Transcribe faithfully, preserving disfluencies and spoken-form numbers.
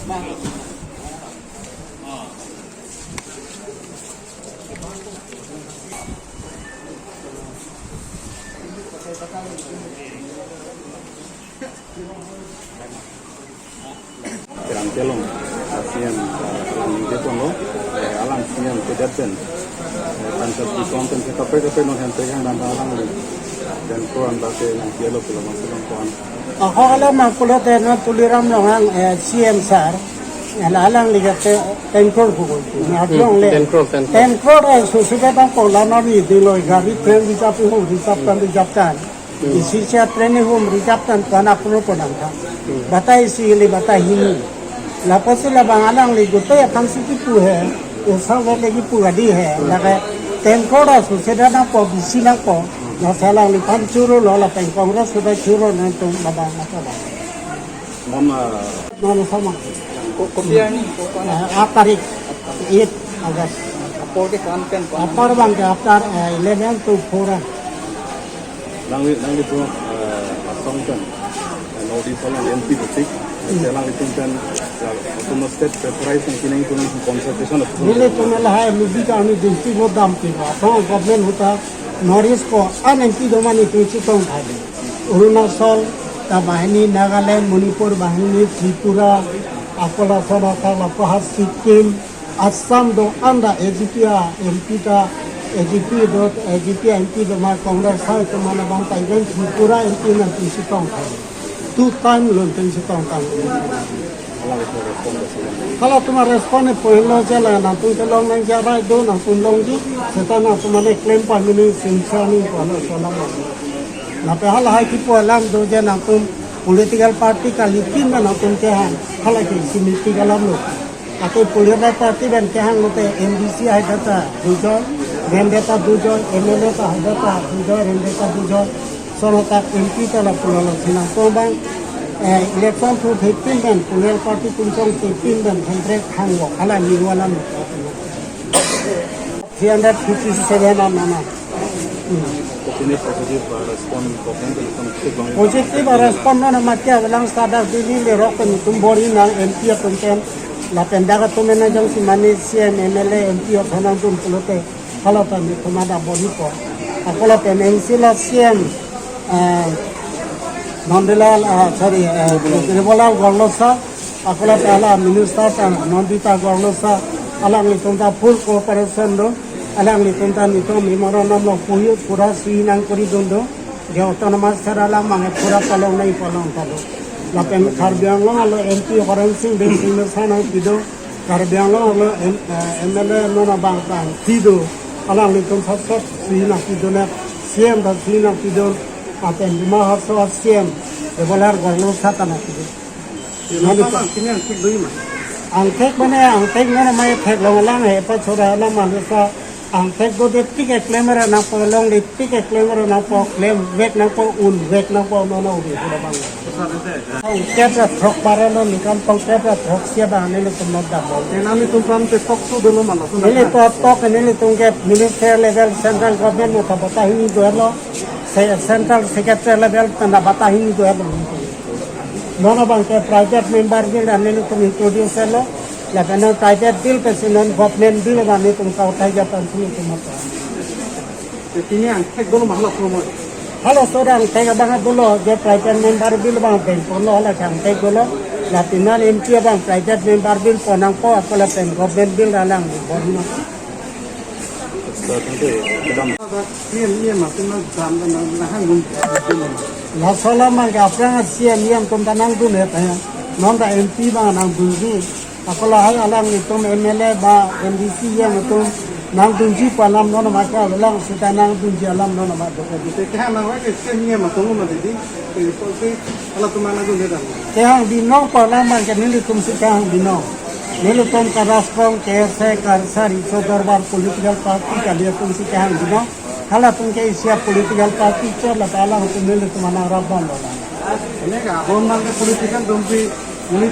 Kerang kelong, C M, uh, alang ningje ponlo, eh, alang C M kedet pen, eh, pansat di konten ke kape kape non hem pegang dan alangli, dan koan bate nang kialo pulo masih nang koan. Ako alam ang pulote non Tuliram Ronghang, eh, C M sir, eh, alangli ke te-, ten crore pukul. Ni atlong le. Ten crore, ten crore. Ten crore, eh, susu ke tang pola non ni dilo gari train di japi hum di japtan di japtan. Isi sia training home reserve tan tan apro ponang tha. Batai isi ili batai hini. Lapusi labang alangli gute aphan si kipu he. Usawa le kipu adi he. Lake ten crore susu da nangpo bisi nangpo. Lasi alangliphan churolo lapen Congress sudah churo nangtum labang apa ba. Mama. Mama sama. Ko-, kopi ani, ko-, ko-, ah, aat tarik, eight August. Apor ke ko-an pen, ko-an? Apor abang ke after, eh, eleven to four. Nangli, nanglitum, eh, asong pen, eh, North East along M P betik, eh, nanglitum pen, ya, autonomous state preparation kining tum consultation of. Nelitum lahai M B ka ani district lo dam ti ba. Asong government ahut ta North East ko-an M P do mane tu chitong thai. Arunachal ta banghini, Nagaland, Manipur banghini, Tripura, akola sona ta lapu ha Sikkim, Assam do-an ta A G P a M P ta, A G P do, A G P M P do ma Congress hai to mana bang ta even Tripura M P nangtum chetong thai. Two time lo nangtum chetong thai. Halatum a-respond e point lo je la nangtum kelong nangji arai do nangtum longji seta nangtum mane claim pa mini singsa ni pa lo solam. Lapen halahai kipu alam do je nangtum political party kali pin ma nangtum kehang. Hala ke isi meeting alam lo. Ake political party pen kehang lote M D C hai data dujon, rem data dujon, M L A ta hai data dujon, rem data dujon. Sono tak M P ta lapu lo sinang tobang, eh, election two fifteen pen political party tum song fifteen pen hundred hang lo, hala ni wala ni. Three hundred fifty-seven an nana. Hmm. Positive, uh, respond ko pen pen pen cek bang. Positive, uh, respond nana makia belang sadar dili le rok pen tum bori nang M P atum pen. Lapen dak atum ena jongsi mane C M, M L A, M P atum nangtum pulote. Halatum ni tum ada bori po. Ako lapen M C la C M, eh, Nandilal, ah, sorry, eh, Debolal Gorlosa, ako lapen hala minister ta Nandita Gorlosa, alanglitum ta full cooperation do, alanglitum ta nelitum memorandum lo puyu pura si nang kori dun do, je autonomous sir alam mane pura palong nai palong ta do. Lapen Karbi Anglong alo M P Horen Sing Bey si mesa nangpi do, Karbi Anglong alo M-, eh, M L A non abang ta nangpi do, alanglitum sat sat si nangpi do ne, C M ta si nangpi do, lapen Dima Hasao C M, Debolal Gorlosa ta nangpi do. Nang kini angthek do ma? Angthek mane angthek nang mai thek long lang he pa chora lang mane sa angthek do de tik eklem ra nangpo longle tik eklem ra nangpo klem vek nangpo un vek nangpo no no uri pura bang. Pongkep ra throk pare lo nikan pongkep ra throk sia bang nelitum not dam bol. Te nanglitum pam te tok su dolo ma lo. Nelitum tok nelitum ke minister level central government mo ta bata hini do lo. Se-, central secretary level ta na bata hini do lo. Non abang ke private member bill dan nelitum introduce lo. Lapen non private bill pensi non government bill dan nelitum kauthai jatan si nelitum mata. Te pini angthek dolo ma hala promo. Halaso angthek abang dolo je private member bill abang pen ponlo hala angthek dolo. Lapen non M P abang private member bill pon nangpo ako lapen government bill alang bon ma. Thank you. Dam. Aba, C M, C M atum nang dam, nang, nang hang gun. Laso alam abang ke aphrang C M, C M atum ta nangdun he ta ya. Non ta M P abang nangdunji. Ako lahai alanglitum M L A ba M D C C M atum nangdunji pu alam non ma ke avelang seta nangdunji alam non ma do. Te kehang nang ke C M, C M atum ma didi. Te pol te halatum nangdun he dam. Kehang binong pu alam abang ke nelitum si kehang binong. Nelitum ke Raskrong, K S A, Karsa, Riso Dorbar political party kali atum si kehang binong. Halatum ke isi a-political party chot la ta alangtum nelitum nang rap bom lo. Ini ke abang nang ke political atum si, ini